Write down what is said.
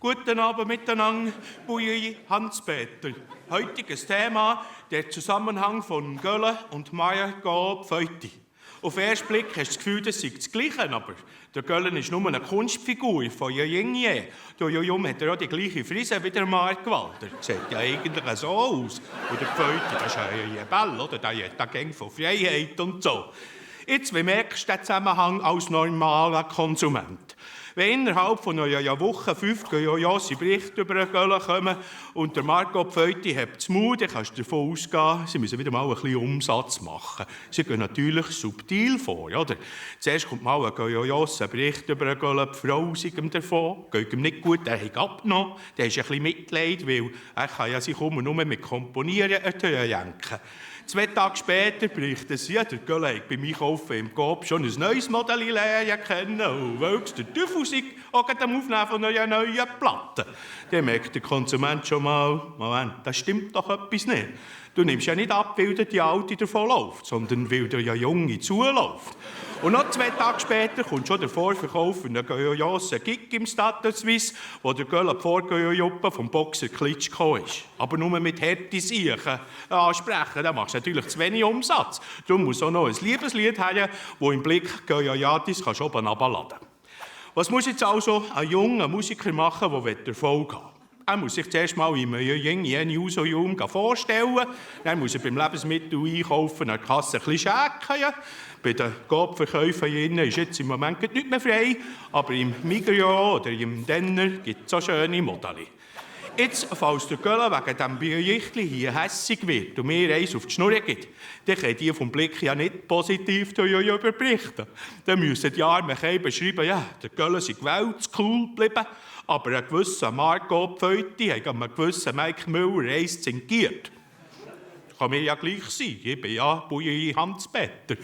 Guten Abend miteinander, Bouillie Hans-Peter. Heutiges Thema, der Zusammenhang von Gölle und Margot Feuti. Auf den ersten Blick hast du das Gefühl, das sei das Gleiche, aber der Göllen ist nur eine Kunstfigur von Jingje. Der Jojum hat ja auch die gleiche Frise wie der Mark Walder. Sieht ja eigentlich so aus. Und der Feuti, das ist ein Rebell, oder? Der hat eine Gang von Freiheit und so. Jetzt, wie merkst du den Zusammenhang als normaler Konsument? Wenn innerhalb von einer Woche 5 Jojosse Berichte über den Göllen kommen und der Margot Feuti hat das Mut, dann kannst du davon ausgehen, sie müssen wieder mal ein bisschen Umsatz machen. Sie gehen natürlich subtil vor, oder? Zuerst kommt mal ein Jojosse Bericht über den Göllen, die Frau sei ihm davon, geht ihm nicht gut, er hat abgenommen, der ist ein bisschen Mitleid, weil er kann ja sich nur mit Komponieren jenken. 2 Tage später berichten sie, der Göllen hat beim Einkaufen im Coop schon ein neues Modell lernen können. Und weil es der Teufel sei, auch am Aufnehmen von einer neuen Platte. Dann merkt der Konsument schon mal, Moment, das stimmt doch etwas nicht. Du nimmst ja nicht ab, weil die Alte davonläuft, sondern weil der Junge zuläuft. Und noch 2 Tage später kommt schon der Vorverkauf von einer Goyojosse Gig im Stade Suisse, wo der Göllen die Vorgoyojuppe vom Boxer Klitschko ist. Aber nur mit harten Siechen ansprechen, dann machst du natürlich zu wenig Umsatz. Darum muss auch noch ein Liebeslied haben, das im Blick Goyojatis oben runterladen kann. Was muss jetzt also ein junger Musiker machen, der Erfolg haben will? Er muss sich zuerst mal im Yin Uso-Jum vorstellen. Dann muss er beim Lebensmittel einkaufen, an der Kasse ein bisschen schäken. Bei den Coop-Verkäufern ist jetzt im Moment nicht mehr frei. Aber im Migros oder im Denner gibt es so schöne Modelle. Jetzt, falls der Göllen wegen diesem Berichtli hier hässig wird und mir eins auf die Schnur gibt, dann können die vom Blick ja nicht positiv überberichten. Dann müssen die armen Käben schreiben, ja, der Göllen sei cool geblieben, aber ein gewisser Margot Feuti hat einem gewissen Mike Müller eins zingiert. Das kann mir ja gleich sein, ich bin ja Bouillie Hans-Peter.